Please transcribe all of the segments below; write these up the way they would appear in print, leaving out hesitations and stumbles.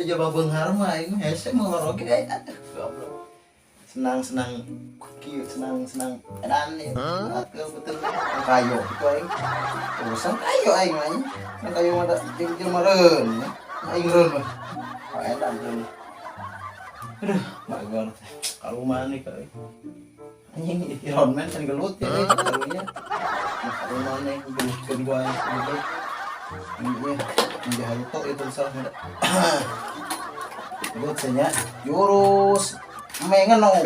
jaba beunghar mah aing mah hese molor oge aduh goblok. Senang-senang kieu senang-senang edan ya. Betul betul kayo itu aing. Urusan kayo aing mah. Kan kayo mah da jeung jelema reun. Aing reun mah. Oh, edan reun. Aduh, bagor teh. Kaluman nih kali. Anjing Iron Man can gelut ya euy karunya. Nah, kaluman nih gelutkeun gua aing goblok. Ini ya, haruto itu salah muda. Gelut nya jurus mengenong.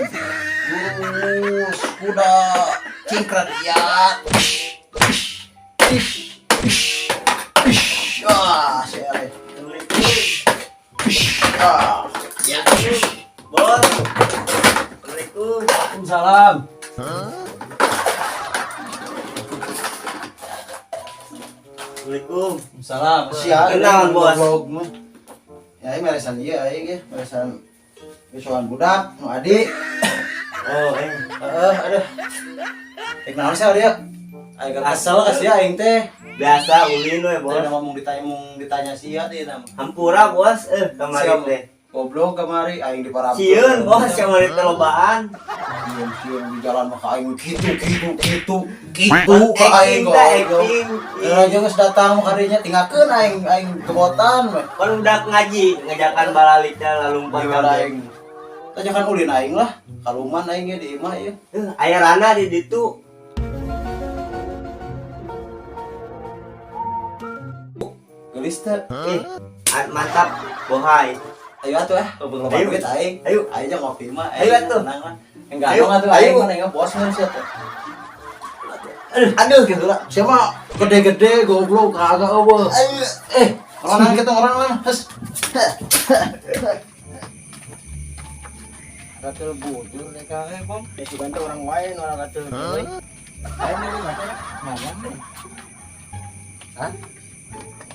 Jurus kuda cingkrat ya. Ish, ish, ish. Ah, siapa? Ah, ya. Bos. Assalamualaikum. Waalaikumsalam. Assalamualaikum. Salam. Siap. Kenalan, Bos. Goblok mah. Ya aing meresan ieu aing ge, meresan besoan budak nu adi. Oh, eh. Heeh, aduh. Rek naon sih dia? Aing kesel ka sia aing teh. Biasa ulin we, Teh Bos. ngomong ditanya mung ditanya sia teh nama. Hampura, Bos. Eh, kamari Siap. teh. Goblok kamari aing diparabkeun. Sieun, Bos, kamari teh lobaan. Sieun sieun di jalan mah ka aing kitu kitu kitu kitu ka aing Acting teh, goblok. acting. Ya aja geus datang mah kadinya tinggalkeun aing aing kebotan we. Kan udah ngaji, ngajakan balalik teh lalumpat Gimana kabeh. aing? Tanyakan ulin aing lah. Kaluman aing ge di imah ieu. Eh, aya rana di ditu. Geulis teh. Ih, mantap, bohai. Ayo atuh ah, loba Ayo. duit aing. Ayo. Aing aja ngopi mah. Ayo atuh. Tenang lah. Enggak Ayo, atuh ayo. aing mah nengok bos mun sia teh. Aduh, aduh. Gitu lah. Siapa gede-gede goblok kagak eueuh. Eh, orang kita orang mana? Hes. Gatel bujur deh kak, eh bom. Ya sugan teh orang wae nu orang gatel euy. Aing nih mata ngomong deh. Hah?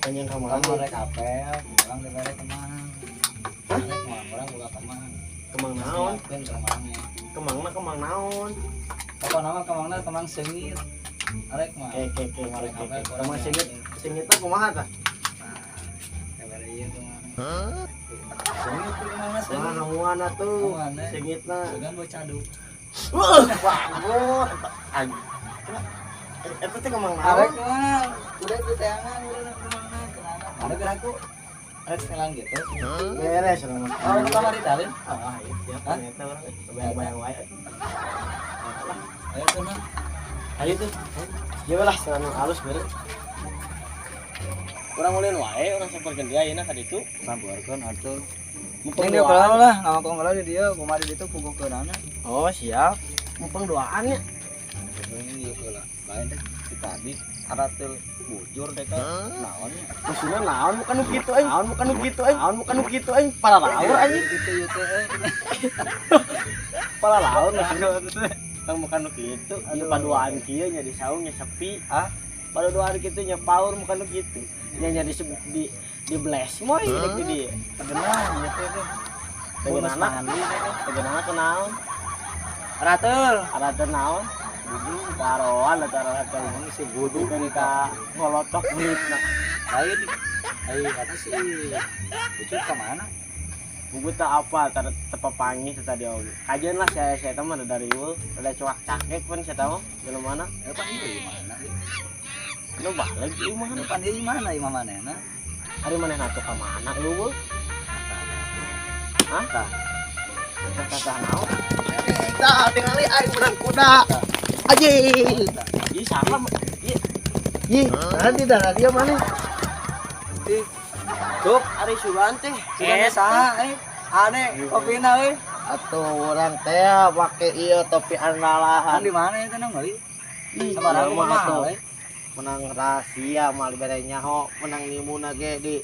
Panjang ka Orang mana? rek apel, orang dibere kemang. Hah? Orang boga kemang. Kemang naon? Siapkeun kemangnya. Kemangna kemang naon? Pokokna mah kemangna kemang seungit. Arek mah. Oke, oke, oke, Rek oke. apel, orang Kemang seungit, siapkeun. seungitna kumaha tah? Dibere ieu kemang. Seungit tuh kemangna Wah, seungit. hamuan atuh. Hamuan, eh. Seungitna. Sugan bocah caduk. Wah, bagus. Anjing. Eta teh kemang naon? Arek mah udah di teangan udah kemangna kenana. Ada geraku. Arek setelan gitu. Beres urang mah. Oh, nu kamari talin. Ah, iya, siap. Hah? Ternyata orang bayang-bayang wae. Ayo tuh mah. Ayo tuh. Ieu lah senang halus beureut. Urang ulin wae, urang samperkeun dia ayeuna ka ditu. Sampeurkeun atuh. Mumpung Neng dia duaan. kelar lah, ngomong kelar di dia, kumaha di ditu pugukeunana. Oh, siap. Mumpung duaan nya. Ini ieu heula. Lain deh si tadi aratil bujur deh ka naon nya. Maksudna naon bukan nu kitu aing. Naon bukan nu kitu aing. Naon bukan nu kitu aing. Para laur anjing. Gitu ieu teh euy. Para laur maksudna teh. Tong bukan nu kitu. Ieu paduaan kieu nya di saung nya sepi. Hah? Paduaan kitu nya paur bukan nu kitu. Nya nya di blast moy dek di dieu. Tegenah ieu teh teh. Tegenana, mandi teh. Tegenana kunaon? Aratil. Aratil naon? Taroan atau aratil. Ini si budu Bukan ka ngolotok kulitna. Lain. Ai kata si Ucup ka mana? Buku tak apa, tepapangi teh tadi oge. Kajeun lah saya teh mah ada riweuh, ada cuak cakek pun saya tahu jelema mana. Ya pan ieu di mana? Nu balik ieu mah. Ya pan ieu di mana imah manehna? Ari manehna tuh ka mana eueuh? Hah? Tah. Tah tah naon? Tah tingali aing menang kuda. Anjing. Ih salah. Ih, Ih, nanti dah dia mana? Ih, Cuk, ari sugan teh. sugan saha euy? Ane kopina euy. Atuh urang teh make ieu topi andalahan. Kan di mana ya tenang bali? Ih, Sabarang ieu mah mah atuh. euy. Menang rahasia mah dibere nyaho, menang nimuna ge di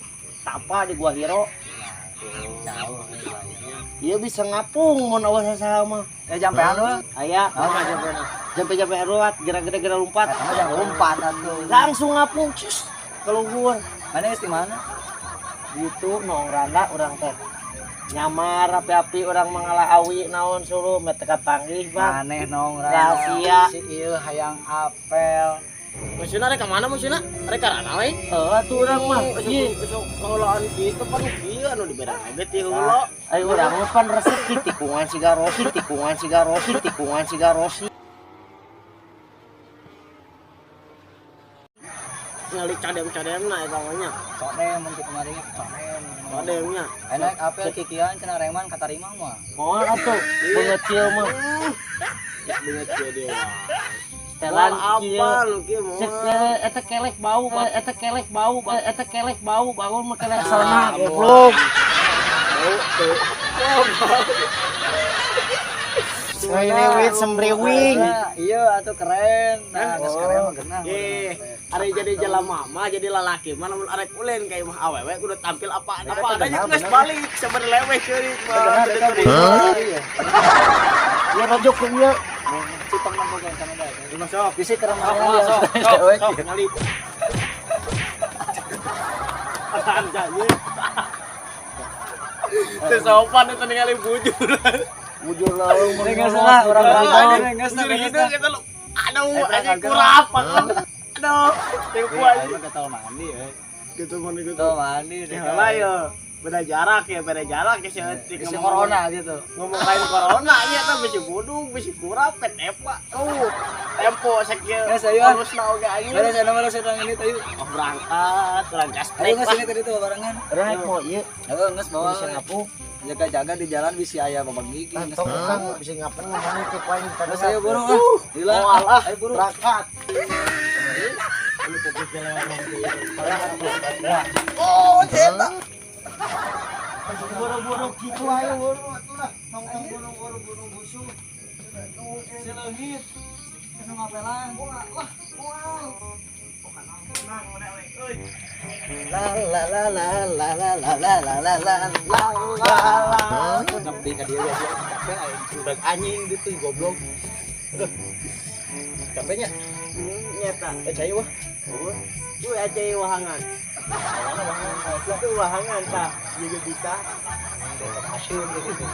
tapa di Gua Hiro. Jauh. Ieu bisa ngapung mun awas saha mah. Ya jampean we. Aya, kumaha jampean? Jampe-jampe ruat, gerak-gerak gerak lompat. Eta mah jangan lompat atuh. Langsung ngapung, cus. Keluhur. Mana geus di mana? Gitu nong randa urang teh. Nyamar api-api urang mengalah awi naon suluh meh teka panggih, Bang. Maneh nong Rahasia. Si ieu hayang apel. Maksudna rek ka mana maksudna? Rek ka rana we? Heuh atuh urang mah. Ieu sok kaulaan kitu pan kieu anu diberang ge ti heula. Ayo urang mah pan resep ti tikungan siga Rosi, tikungan siga Rosi, tikungan siga Rosi. Ngali cadem-cademna eta mah nya. Codem mun kemari codem. Cademnya. Enak apel kikian cenah reman katarima mah. Moal atuh, beungeutil mah. Ya beungeut kieu dia. Setelan Apa lu kieu moal. Cek eta kelek bau, eta kelek bau, eta kelek bau, bangun mah kelek salna goblok. Bau tuh. Semriwing, semriwing. Iya atuh keren. Nah, geus keren mah geunah. Eh, are jadi jelema mah jadi lalaki mah lamun arek ulin ka imah awewe kudu tampil apa apa adanya geus balik sabar leweh ceurik mah. Ya rojok ku ieu. Cipang nang boga kana bae. Masuk. Bisi keur Masuk, mana sok, ngali. Anjay. Teu sopan eta ningali bujur. Bujur lalu Geus lah urang balik. Geus Bujur hideung eta lu. Aduh, anjing kurap. Aduh, teu kuat. Aing mah gatal mandi euy. Gitu mana gitu. Gatal mandi deh. Ya lah ya. Beda jarak ya, beda jarak ya seutik Bisi corona gitu. Ngomong lain corona iya tah bisi budung, bisi kurap ke tepa. Tuh, tempo sakieu. Geus ayo. Terus oge anjing. Beres aya nomor sedang ini tayu. Oh, berangkat, berangkat. Ayo geus ini tadi tuh barengan. Urang naik mau ieu. Ayo geus bawa. Bisa ngapu. Jaga-jaga di jalan bisi aya babang gigi. Geus. Tong kang bisa ngapain ngomongin ke paling Geus ayo buru ah. Gila. Moal ah. Ayo buru. Berangkat. Oh, cetak. Buru-buru gitu ayo buru atuh lah. Tong-tong buru-buru buru busuk. Sileungit. Anu ngapelan. Wah, moal. La la la la la la la la la la la la la. Nepi ka dieu ya, capek aing udah anjing gitu goblok. Aduh. Capeknya. Nyata. Eh cai wah. Tuh aja wahangan. Itu wahangan tah, juga bisa. Asyik gitu.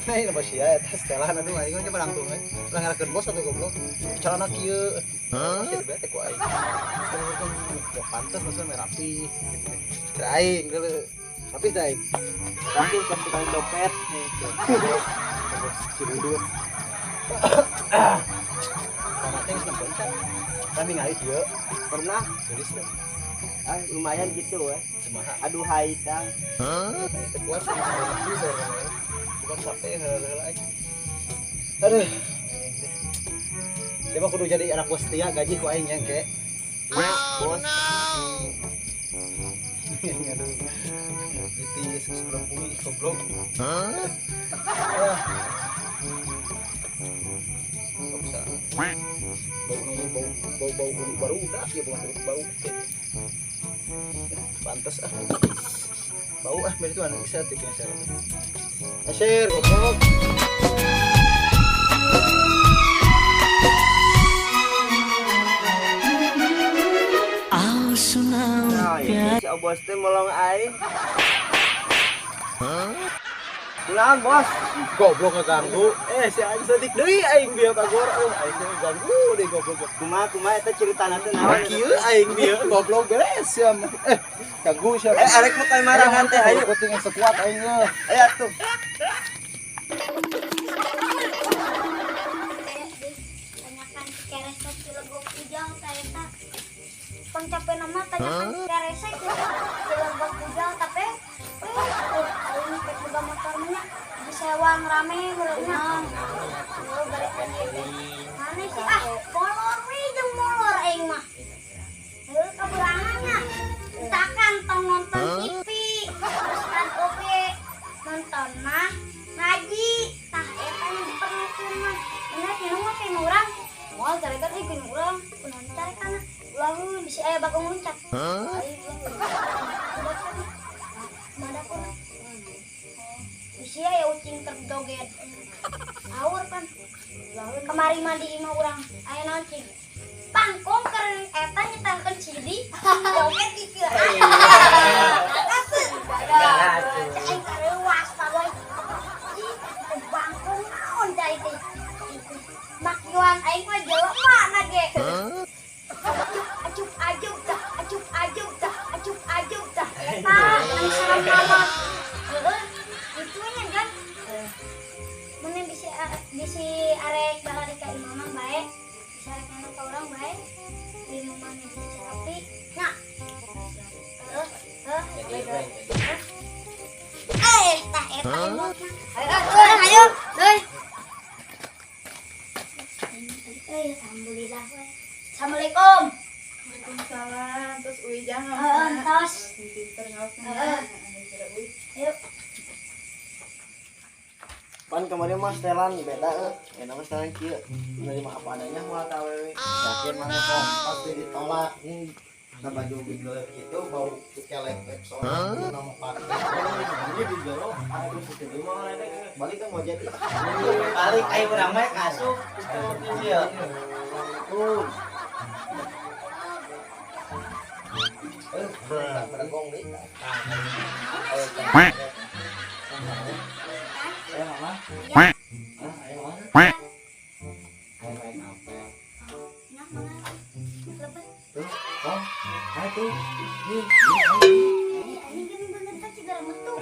Nah, ini apa sih ya? Tes setelan aduh aing mah coba langsung we. Ulah ngarakeun bos atuh goblok. Celana kieu. Masih bete ku aing. Ya pantes maksudnya meh rapi. Teu aing geuleuh. Rapi teh aing. Tapi kan tukang copet nih. Cirudut. Karena teh geus nempoan can. Kami ngali dieu. Pernah? Geus teh. Ah, lumayan gitu we. Semaha. Aduh hai tang. Teu kuat sama bisa. Cuman capek heula-heula aing. Aduh. Dia mah kudu jadi anak bos setia gaji ku aing yang ke. Bos. Aduh. Gitu sebelum bumi goblok. Kok bisa bau bau bau bau bau baru udah ya bau bau. Pantes ah. Bau ah itu anak bisa tiknya share. Share goblok. Nah, ya, si bos teh molong aing. Pulang, bos. Goblok ngeganggu. Eh si aing sedik deui aing bieu ka gor. Aduh aing teh ganggu deui goblok. Kumaha kumaha eta ceritana teh naon? Kieu aing bieu goblok beres ya. Eh ganggu sia. Eh arek mah kayak marangan teh ayo. Penting yang sekuat aing ye. Ayo atuh. Tanyakan keresek Cilegok Ujang ta eta. Pangcape nama tanyakan keresek Cilegok Ujang tapi aing teh boga motor nya disewang rame meureunna. Oh balik deui. Mana sih ah molor we jeung molor aing mah. Heuh kaberangannya. Entakan tong nonton TV, terus kan oge nonton mah ngaji tah eta nu diperlukeun mah. Bener minum mah kayak urang. Moal carekan euy kudu urang, kunaon carekan ulah bisi aya bagong loncat. Aing mana pun. Bisi aya ucing terjoget. Awur pan. Kemari mandi imah urang aya naon cing. Pangkong keur eta nyetelkeun CD, joget di kieu. Cai kareuwas paboy. Ih, bangkong naon cai teh. Makiwan aing mah jelema na ge. Acup acup ajup tah, acup ajup tah, acup ajup tah. Eta anu salam mama. Heeh. Kitu nya kan. Mun bisi bisi arek balik ka imah mah bae. Bisa arek nana ka urang bae. Di imah mah bisa rapi. Nya. Heeh, heeh. Eh, tah eta emot mah. Ayo, ayo, ayo. Eh, alhamdulillah we. Assalamualaikum. Waalaikumsalam. Terus uih jangan. Heeh, entos. Pinter ngaosna. Heeh. Ayo. Pan kemarin mah setelan beda eh. Enak mah setelan kieu. Menerima apa adanya moal ka awewe. Yakin mana kok pasti ditolak. Nah baju bigler gitu bau kelek soalnya itu nama pakai. Ini di jero, ada situ mah ledek. Balik kan mau jadi. Balik ayo urang mah kasup. Iya. Tuh. Eh, berenggong nih. Ayo mama. Ya. Ah, ayo mama. Ayo main apa? Nah, mana? Lebet. Tuh, oh, ayo tuh. Nih, Ih, anjing geuning bener teh cigara metu.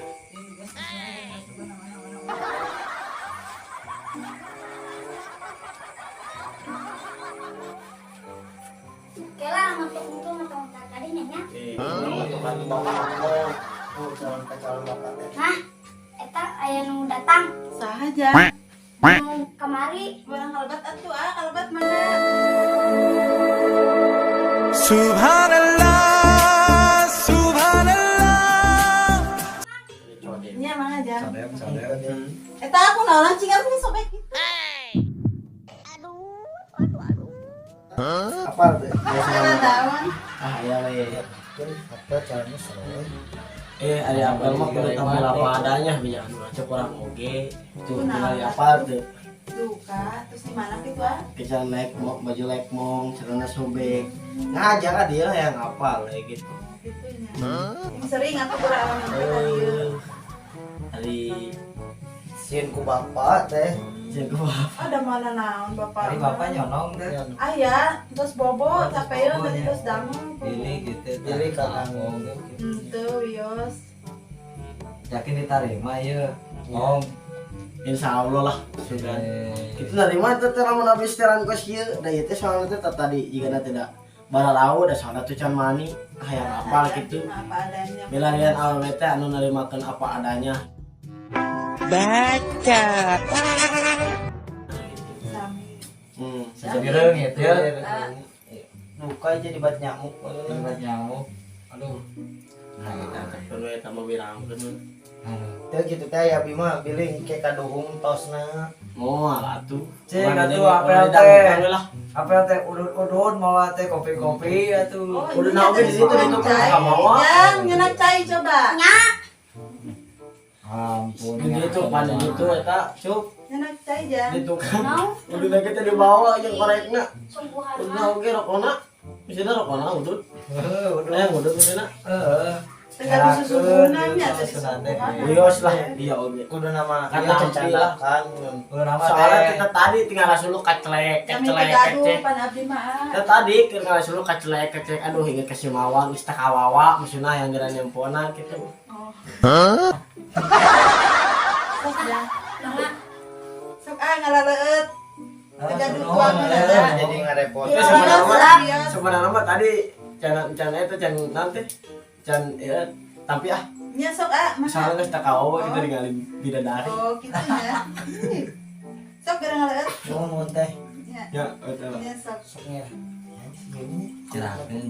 Kela metu untung metu tadi nya nya. Tukang bapak aku. Tuh calon ke calon bapak teh. Nah, eta aya nu datang. Saha jang? Nu kamari. Barang kalbat atuh ah, kalbat mana? Subhanallah, subhanallah. Nya mana jang? Sadep, sadep. Eta aku naon cing aku sobek gitu. Aduh, aduh, aduh. Apa teh? Mana daun? Ah, ya we. Apa calonnya seru. Eh, ada apel mah kudu tampil apa adanya, bijak anu aja kurang oge. Tuh, tinggal apal tuh. Duka, terus di mana gitu ah? Kecan lekmong, baju lekmong, celana sobek. Ngajar lah dia yang apal kayak gitu. Gitu nya. Yang sering atuh kurang alam tadi. Eh, hari Sieun ku bapak teh. jago apa? Ada mana naon bapak? Hari bapak nyonong teh. Aya, terus bobo capeun tadi terus dangu. Pilih gitu. Pilih ka kanggo. Henteu wios. Yakin diterima ya. Om. Insya Allah lah sudah. Itu dari mana teh lamun habis teran kos ieu, da ieu teh soalna teh tadi jigana tidak bararau da soalna tuh can mani, hayang apal gitu. Apa adanya. Milarian awewe teh anu narimakeun apa adanya. Sami. Sabireung gitu ya. Duka jadi bat nyamuk. Obat nyamuk. Aduh. Nah, kita teh we tambah wirangkeun. Aduh. Teh gitu teh ya bima bilih ke kaduhung tosna. Moal atuh. Cek, Urang atuh, gede- apel urang teh. didangukeun we lah. Apa teh udun-udun mau teh kopi-kopi atuh. Oh, Udah iya, naon tadi di situ, cai. di tukang nggak mau. Jang, nyenak cai coba. Nya, Ampun. Di ditu pan di ditu eta cup Nyenak cai jang. di tukang. naon? Udah lagi teh dibawa jeung korekna. Sungguhan Udah mah. oge rokona. Misalnya rokona udut. Heeh, udun. Eh, udut misalnya. Heeh. Tengah disusugunan nya teh disusugunan. Wios lah dia oge. Kudu nama Kan ieu tampil lah. cacandakan. Udah nama Soalnya teh. kita tadi tinggal lasulu kaclek, Kami kaclek, tegaduh kaclek. pan abdi mah. ah. Kita tadi tinggal lasulu kaclek, kaclek. Aduh, inget ke si Mawar, geus teh kawawa, maksudna yang geura nempona gitu. Oh. Sok jang. Sok ah ngalaleueut. Tegaduh tuang ada. Jadi ngarepot. Itu Iya, sebenarnya mah tadi can can eta can nanti can ya tapi ah Nya sok ah, mana? soalnya geus teh kawawa kita ningali bidadari. Oh, gitu nya. Sok geura ngalaleueut. Nuhun teh. Nya. Ya, eta lah. Nya sok. Sok nya. Cerakeun.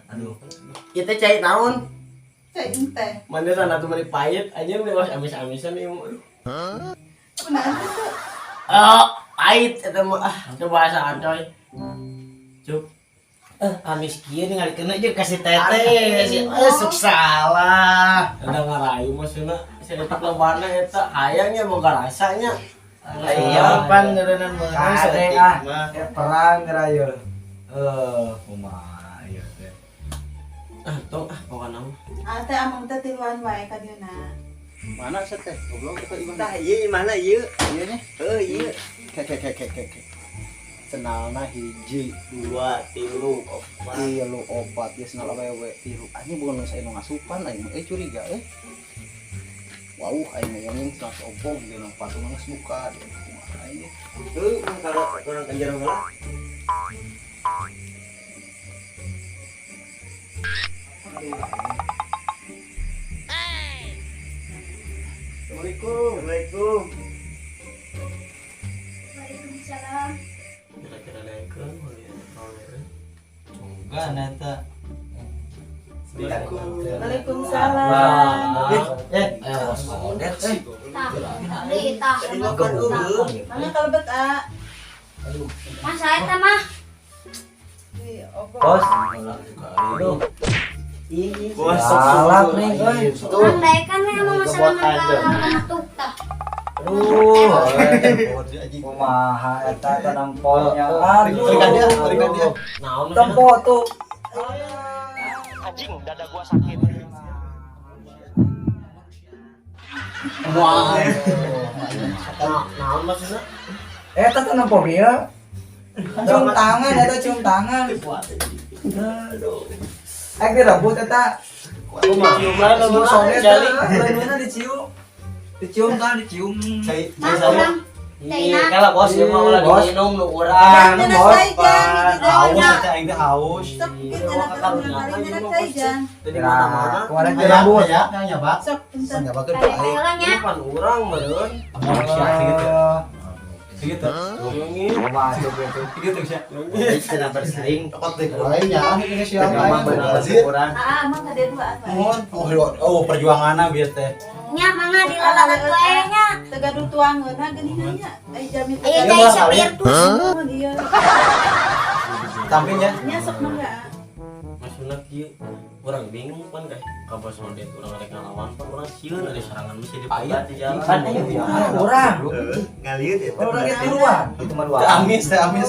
Aduh. Ieu teh cai naon? Cai teh. Mana sana tuh meni pahit anjing udah amis-amisan ieu. Kunaon kitu? Oh, pahit eta mah ah coba asa coy. Cup. Eh, amis kieu ningali kena jeung kasih teteh. Eh, sok salah. Udah ngarayu maksudna saeutik lobana eta hayangnya boga rasanya. Iya, pan ngeureunnan meunang Kade saeutik ah. mah. Eh, perang geura ieu. Eh, kumaha ieu teh. Ah, tong ah pokona mah. Ah teh amung teh tiluan wae ka dieuna. Mana sih teh? Goblok itu imah. Tah ieu imahna ieu. Ieu nya. Heuh ieu. Ke. Senalna hiji, 2, 3, 4. 3, 4 ya senal awewe 3. Anjing bukan saya nu ngasupan aing mah curiga euy. Wow, aing mah yang senal si Opong dia nang patung geus buka dia kumaha aing. Heuh, kalau kurang ka jero heula. Assalamualaikum. Waalaikumsalam. Waalaikumsalam. Kira-kira daekeun Bukan eta. Waalaikumsalam. Tah, Mana kalebet a? Masa eta mah? Bos. Aduh. Bos salah nih, euy. Urang daekan we emang masalah matuk tah. Aduh, kumaha eta tanamponnya. Aduh. Tarikan dia. Naon Tempo tuh. Anjing, dada gua sakit. Wah. Naon maksudna? Eta tanampo ieu. Cium tangan eta cium tangan. Aduh. Ek direbut eta. Kumaha? Soalnya eta dicium. Dicium kan dicium. Cai, Mah urang Iya, kalah bos, ieu mah ulah diminum nu urang. Anu, Cenah bos. cai jan, Haus eta aing teh haus. Sok kieu cenah kurang kali cenah cai jan. Di mana-mana. Kemarin direbut. Ya, yang nyabak. Sok punten. Nyabakeun Tarik aing. heula nya. Pan urang meureun. Segitu. Segitu. Segitu sih. Cenah bersaing. Dapat deh lainnya ini siapa Mah bener urang. Ah, emang ka dua atuh. Mohon. Oh, perjuanganna bieu teh. Nya mangga dilalalat wae nya. Teu gaduh tuangeunna geuningan nya. Ai jami teu Aya gaduh. cai sapir tuh. Nuhun, Iya. Tampil ya. Nya sok mangga. Maksudna kieu urang bingung pan ka ka bos Odet urang rek ngalawan pan urang sieun ada serangan bisa dipegat di jalan. Pan urang. Ngalieu eta. Urang ge tiluan. Itu mah dua. Teh amis, teh amis.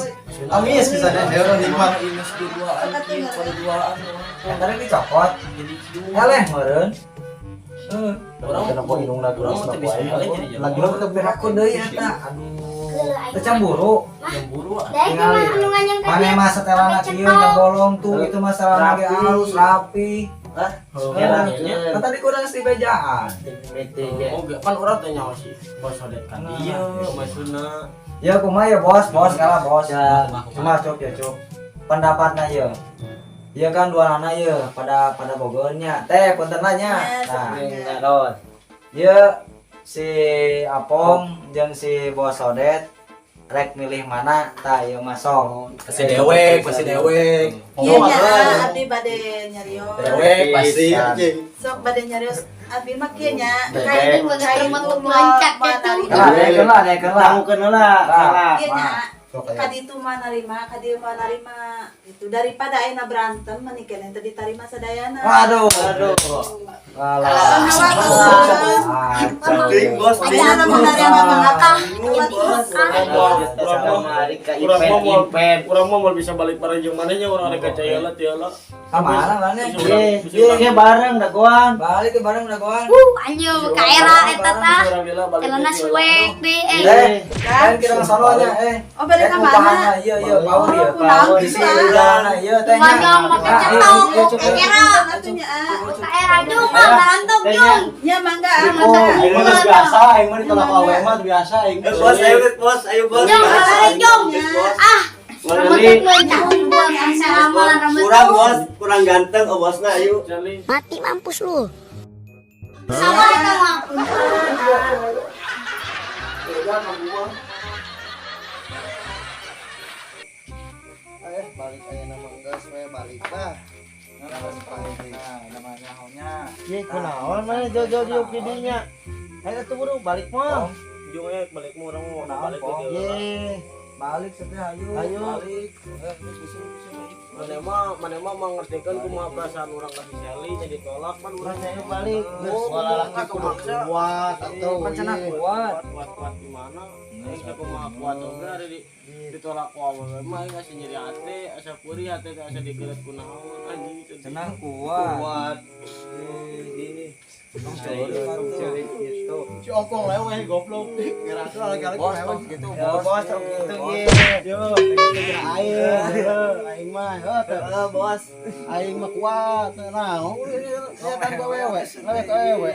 Amis pisan ya, orang nikmat. Ini duaan kieu pada duaan urang. Yang tadi dicopot. Jadi cium. Eleh meureun. Heeh. Urang Kenapa hidungna urang mah teu bisa eleh jadi jalan. Lagi lo teu berakun deui eta. Aduh. Teu cemburu. Cemburu ah. Daek mah anu nganyangkeun. Mana mah setelana kieu nyebolong tuh itu masalah ge halus rapi. Hah? Kan tadi kurang si bejaan. Oh, pan urang teh nyawa si bos Odet ka dieu maksudna. Ya kumaha ya bos, bos kalah bos. Cuma cuk ya cuk. Pendapatna ye. Iya kan dua anak ye pada pada Bogornya. Teh punten nya. Nah, ye si Apong jeung si Bos Odet rek milih mana tah ieu mah sok. Pasti dewek, pasti dewek. Iya nya abdi bade nyarios. Dewek pasti anjing. Sok bade nyarios abdi mah kieu nya. Kayak Cai begitu itu meloncak mah gitu. narima. Lah, daekeun lah, daekeun lah. Dangukeun heula. Lah, Kieu nya. Sok aya. Ka ditu mah narima, ka dieu mah narima. Gitu daripada ayeuna berantem meni keneh teu ditarima sadayana. Waduh. Aduh. Alah. Penting bos. Ayeuna lamun narima mah akang. Kamari ka event-event. Urang mah moal bisa balik bareng jeung manehnya urang rek ka Cayala tiala. Kamana mana? Iya, iya bareng dagoan. Balik ke bareng dagoan. Anjing ka era eta tah. Urang lila balik Celana deui. suwek deh eh. Eh, kan kita ke sononya eh. Oh, balik ka mana? Iya, iya, power ya. Oh, kunaon Di gitu, sini ah. jalan iya teh. Wajong make cetok ka era. Atuh nya ah. Ka era jung mah barantok jung. Nya mangga ah mangga. Aing mah geus biasa, aing mah ditolak ku awewe mah biasa aing. Bos, ayo bos, ayo bos. Jung balik jung. Ah, rambut mencak buang sama rambut. Kurang bos, kurang ganteng, oh bosna ayo. Mati mampus lu. Sama eta mah. Balik aya nama geus we balik lah. Nah, namanya honya. Ye, kunaon mana jauh-jauh diuk di dinya. Ayo atuh buru balik mah. Jeung we balik mah urang mau Kunaon, balik Pong? ke dieu. Ye. Balik setelah ayo. Ayo. Balik. Maneh mah mengertikan kumaha perasaan urang ka si Sally jadi tolak pan urang Ayo balik. Wah, lalaki kudu kuat atuh. Pan cenah kuat. Kuat kuat gimana? Aing teh kumaha kuat oge ada di ditolak ku awewe mah aing asa nyeri hate, asa purih hate teh asa dikelet ku naon anjing. Cenah kuat. Kuat. Tong gitu. Si opong lewe goblok. Kira lagi-lagi Bos, lewe. tong gitu, Ya, bos. bos, tong gitu ge. Yo, kira aing. Aing mah, heuh teu. Eh, bos. Aing mah kuat. Nah, kelihatan gua wewe. Wewe ke wewe.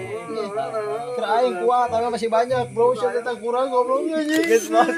Kira aing kuat, tapi masih banyak, bro. Siapa kita kurang gobloknya anjing. Geus bos.